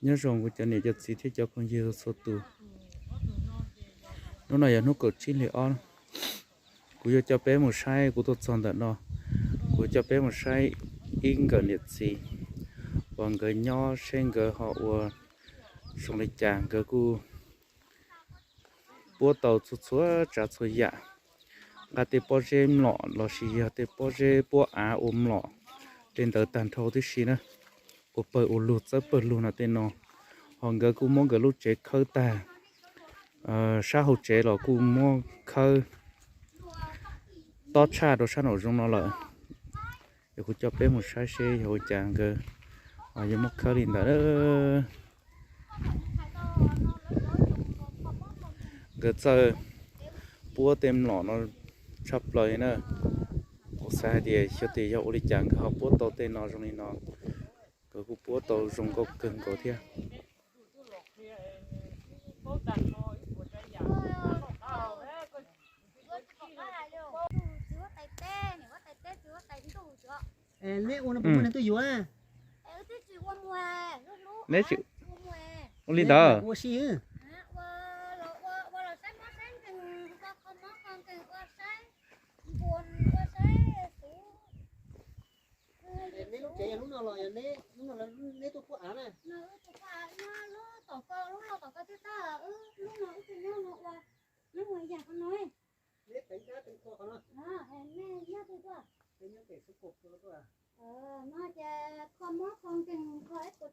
Nyob zoo kuv cov niam cov txiv thiab cov phooj ywg txhua tus. Hnub no yog hnub kaum tsib hli ob, kuv yuav coj peb mus saib, kuv tuaj txog ntawm no, kuv coj peb mus saib ib nkawm niam txiv uas nkawd nyob seb nkawd ho ua zoo li cas. Nkawd kuj puab tau txhua txhua tsav txhua yam, nqa tej pob zeb mlom lossis yog tej pob zeb puab av ua mlom, tej ntawd tag nrho tib si na, ua pawg ua lug txawb pawg lug no tej no. Ho nkawd kuj muab nkawd lub tsev khawb tag, sab hauv tsev los kuj muab khawb tob tshaj rau sab nraum zoov no lawm. Yog kuv coj peb mus saib seb yog ua cas nkawd yuav muab khawb li ntawd. Nkawd txawj puab tej mlom no tshaj plaws na. Kuv xav hais tias xyov tias yog ua li cas nkawd ho puab tau tej no zoo li no. Nkawd kuj puab tau zoo nkauj kawg nkaus thiab. Neb ua no puas muaj neeg tuaj yuav? Neb ua li ntawd. Neb lub tsev yog lub no los yog neb tuaj puab av na? Neb teev dab teev qho qhov no.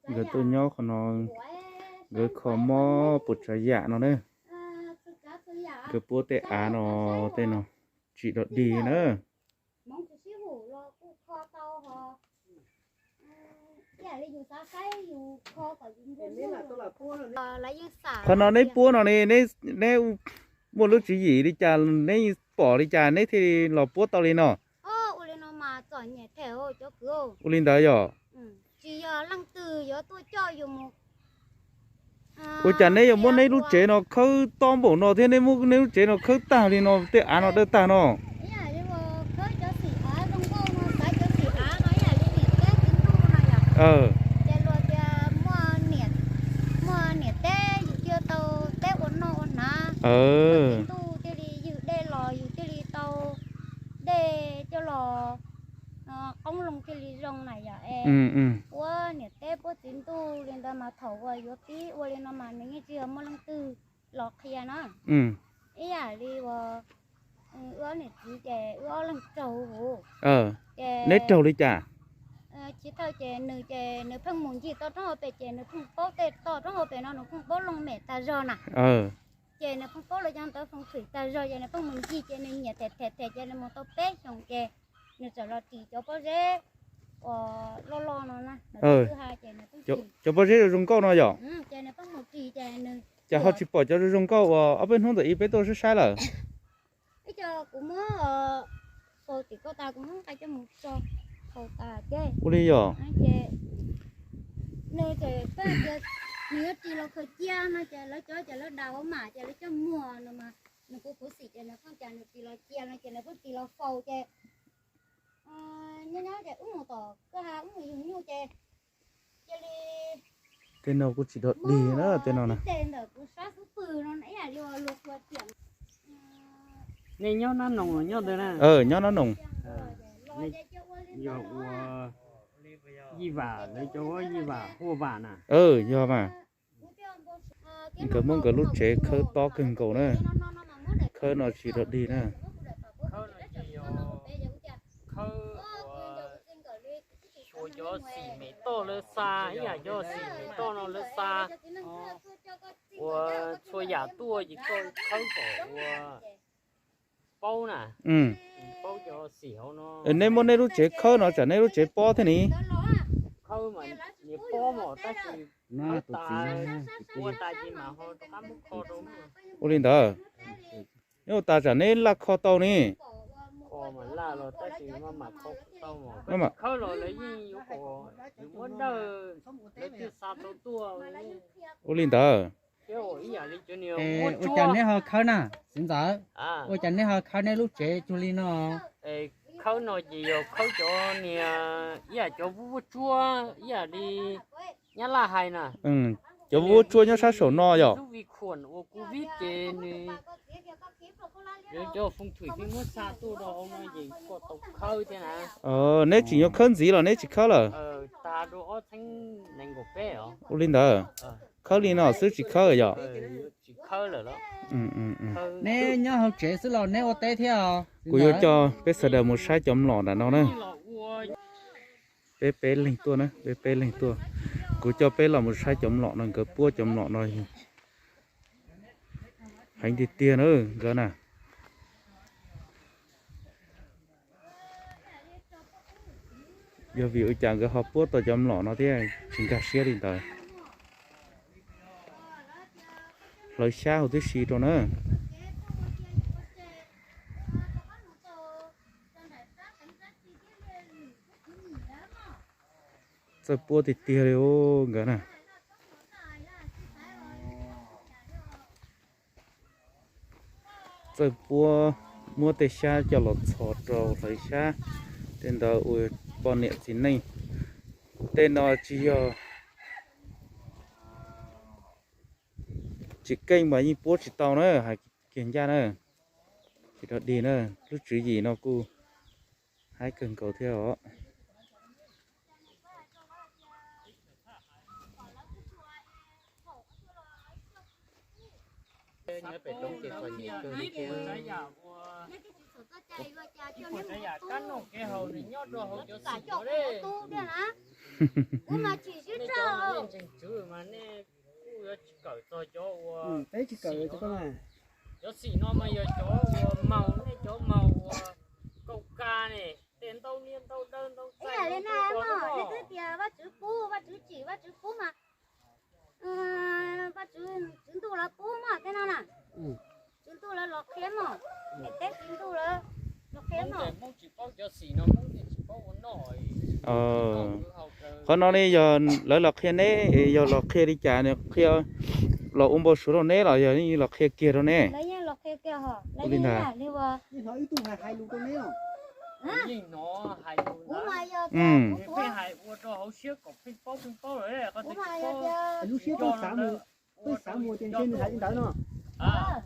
Nkawd tuaj nyob qhov no, nkawd kho mob puas tsav yam no na. Nkawd puab tej av no, tej no tsis dog dig na. Qhov no neb puab no ne, neb muaj lub tswv yim li cas, neb pom li cas neb thiaj li los puab tau li no? Ua li ntawd yog? Ua cas neb yuav muab neb lub tsev no khawb tob npaum no thiab neb muab neb lub tsev no khawb tag li no, tej av no dawj tag no? Muaj niam teb yus thiaj tau teb ua noj ua hnav, txiv ntuj thiaj li ywg dej los yus thiaj li tau dej coj los qoob loo thiaj li zoo na yom. Es puab niam teb puab txiv ntuj li ntawd mas thaum uas yuav pib ua li no mas nws yeej tsis yog muaj leej twg los qhia na. Ib yam li uas wb ob niam txiv ces wb ob leeg raug huv. Neb raug li cas? Chiv thawj ces nws ces nws pheej mus ncig tau roob hauv pes ces nws pheej paub tej toj roob hauv pes no nws pheej paub looj mem tag zog na. Ces nws pheej paub lawv cov ntawd foos xwm tag zog ces nws pheej mus ncig ces nws nyiam them them them ces nws mus tau peb xyoos ces nws txawm los ris cov pob zeb uas loj loj no na. Cov pob zeb zoo zoo nkauj no yom? Ces nws pheej mus ris ces nws, cas ho tsis pom cov zoo zoo nkauj uas ob peb hnub ntawm ib peb tuaj saib saib lawm? Ib co kuv muab faus tim koj tas kuv muab nqa coj mus tso faus tas ces ua li yom? Ces nws txawm tias nws yuav ris los khaws cia no ces lawv cov ces lawv daus mam ces lawv coj muag no mas nws kuv khuv xim ces nws pheej cas nws ris los cia no ces nws pheej ris los faus ces nyob nyob ces wb mus tom kwj ha wb mus yug nyuj ces cia li tej no kuj tsis dog dig na tej no na. Nej nyob Nab Noos los nyob ntawd na? Nyob Nab Noos. Yog ua Yij Vam, lawv cov ua Yij Vam Huaj Vam na. Yog mas. Nkawd muab nkawd lub tsev khawb tob kawg nkaus na. Khawb no tsis dog dig na. Khawb ua, xyuas cov xim mem toj lawv xa ib yam cov xim mem toj no lawv xa ua txhua yam tuaj ces koj khawb kom ua paub na. Paub cov xim hauv no. Neb muab neb lub tsev khawb no tsam neb lub tsev pob thiab ni. Khawb mas nyias pob mas tab sis ua tas ces mam ho rov qab muab kho rau. Ua li ntawd. Neb ua tas tsam neb laj kho tau ni. Kho mas laj los tab sis mam kho tau mas khawb los lawv yeej yuav kom muab dawj, lawv thiaj xa tau tuaj. Ua li ntawd. Ua cas neb ho khawb na, txiv ntxawm? Ua cas neb ho khawb neb lub tsev cuag li no? Khawb no ces yog khawb cov niag ib yam cov vuj vuj tsuab ib yam li Nyab Laj hais na. Cov vuab tsuab nyob sab saum no yom. Lub vi khuam uas covid ces nws, cov fooj thwm thiaj muab xa tuaj rau hauv no ces koj tau khawb thiab na. Neb tseem yuav khawb ntxiv los neb tsis khawb lawm? Tag rau ob txhiab nees nkaum peb os. Ua li ntawd, khawb li no xwb tsis khawb yom? Tsis khawb lawm los? Neb nyob hauv tsev xwb los neb ua teb thiab os? Kuv yuav coj peb sawv daws mus saib cov mlom nram no na. Peb peb leeg tuaj na, peb peb leeg tuaj. Kuv coj peb los mus saib cov mlom no, nkawd puab cov mlom no heev tiag tiag na nkawd na. Yog vim ua cas nkawd ho puab tau cov mlom no thiab tsis nkag siab li ntawd. Hlawv xyab huv tib si rau na. Txawj puab tiag tiag li nkawd na. Txawj puab, muab tej xyab coj los txhos rau hlawv xyab. Tej ntawd ua poj niam txiv neej. Tej no tsis yog tsis keej mas yeej puab tsis tau na, hais kiag ncaj na. Tsis rog dig na, lub tswv yim no kuj haib kawg nkaus thiab os. Peb tsis kawm, cov xim no mas yog cov uas maug, nej cov maug uas kaum ka ne, tej ntau niag ntau daw ntau txais ntau txais no. Nej twb tias Vajtswv pub, Vajtswv tsim, Vajtswv pub mas, Vajtswv, Tswv Ntuj lawv pub mog tej no na. Tswv Ntuj lawv los qhia mog, niam teb Tswv Ntuj lawv los qhia mog. Qhov no ne yog lawv los qhia neb, yog los qhia li cas, qhia los ua npau suav rau neb los yog los qhia kiag rau neb? Ua li ntawd. Lub siab tuaj xav mus tias ntshe nws hais li ntawd no.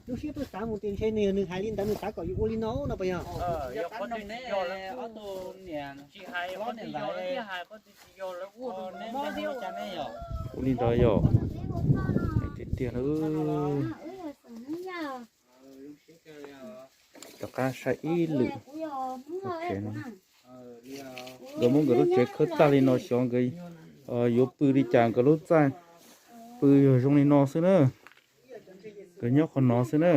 Lub siab tuaj xav mus tias ntshe nws, nws hais li ntawd nws xav kom yus ua li no no puas yog? Ua li ntawd yog tiag tiag na. Rov qab saib ib lwm. Nkawd muab nkawd lub tsev khawb tag li no xyov nkawd yuav pw li cas nkawd lub txaj. Pw yog zoo li no xwb na. Nkawd nyob qhov no xwb na.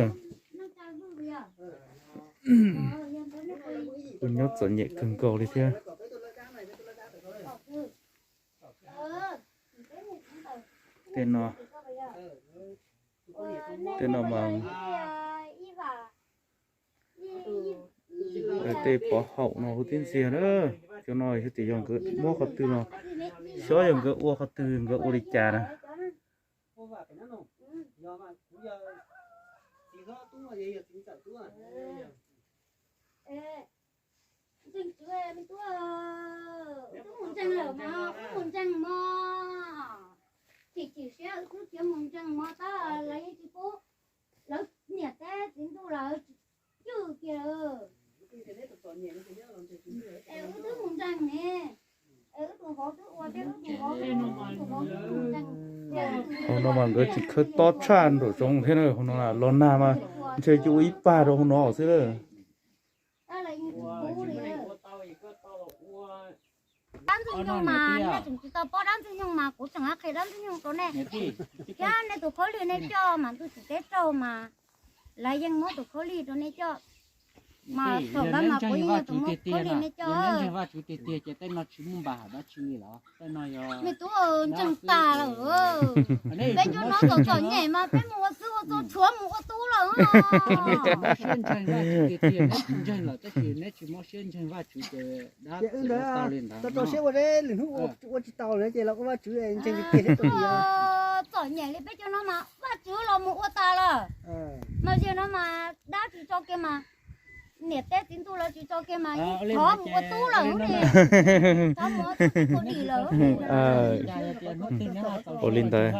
Kuj nyob txom nyem kawg nkaus li thiab. Tej no, tej no mas, tej pov haum no huv tib ntxiag na. Cov no xyov tias yog nkawd muab qhov twg los, xyov yog nkawd ua qhov twg, nkawd ua li cas na. Ntseeg, wb twb mus ntseeg lawm mas, wb mus ntseeg mog. Chim chim siab wb twb khiav mus ntseeg mog tab lawv yeej tsis pub, lawv niam teb txiv ntuj lawv tsis cwj kiag lawm. Es wb twb mus ntseeg ne, es wb tus vauv twb ua thiab, wb tus vauv twb ua, wb tus vauv twb mus ntseeg. Hauv no mas nkawd tsis khawb tob tshaj nraum zoov thiab na, hauv no los nag mas ntshe cia ua ib pag rau hauv no xwb na. Dab ntxwg nyoog mas nej tseem tsis tau paub dab ntxwg nyoog mas kuv tseem qhia dab ntxwg nyoog rau nej. Thiab nej tus khaub lig nej coj mas ntuj tsis teb raug mas lawv yeej muab tus khaub lig rau nej coj. Mas thaum ntawd mas kuv yeej yog tus muab khaub lig nej coj. Vaj Tswv tiag tiag ces tej no tsis muaj npa hawm dab tsi li los tej no yog me tub ntseeg tas lawm. Peb cov no txom txom nyem mas peb mus ua txwv ua txuas tshuav mus ua tub lawm. Siab ntseeg Vaj Tswv tiag tiag, neb tsis ntseeg lawm tab sis neb tsis muaj siab ntseeg Vaj Tswv ces dab tsi tau li ntawd. Tau siab ua lwm hnub ua tsis tau lawm ces los ua Vaj Tswv ntseeg tiag tiag. Txom nyem li peb cov no mas Vaj Tswv los mus ua tas lawm. Mas yog no mas dab tsis tso kiag mas Niam tej txiv ntuj los tsis tso kiag mas thov mus ua tub lawm ne. Thov mus ua tub ua dim lawm. Ua li ntawd,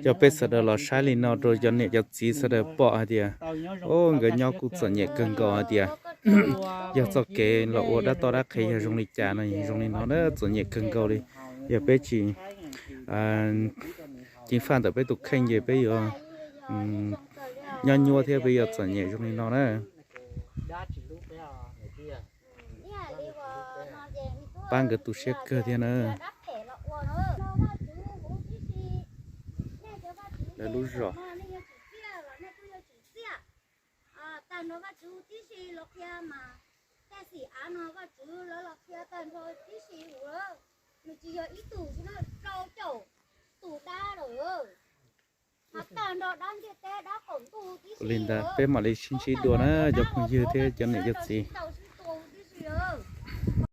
cov peb sawv daws los saib li no rau cov niam cov txiv sawv daws pom hais tias, o, nkawd nyob kuj txom nyem kawg nkaus hais tias, yog txoj kev los ua dab toj dab qhe yog zoo li cas no, zoo li no na, txom nyem kawg nkaus li. Yog peb tsis ceev faj ntawm peb tus kheej ces peb yuav nyob nyuaj thiab peb yuav txom nyem zoo li no na. Pab nkawd tu siab kawg thiab na. Lawv lub zos. Tag nrho Vajtswv tib si los qhia mas, tej xim av no Vajtswv lawv los qhia tag nrho tib si ua, nws tsis yog ib tug xwb na, rau caum tus dab lawm. Ho tag nrho dab ntiaj teb dab qaum ntuj tib si. Ua li ntawd peb mam li sib ntsib dua na cov phooj ywg thiab cov niam cov txiv.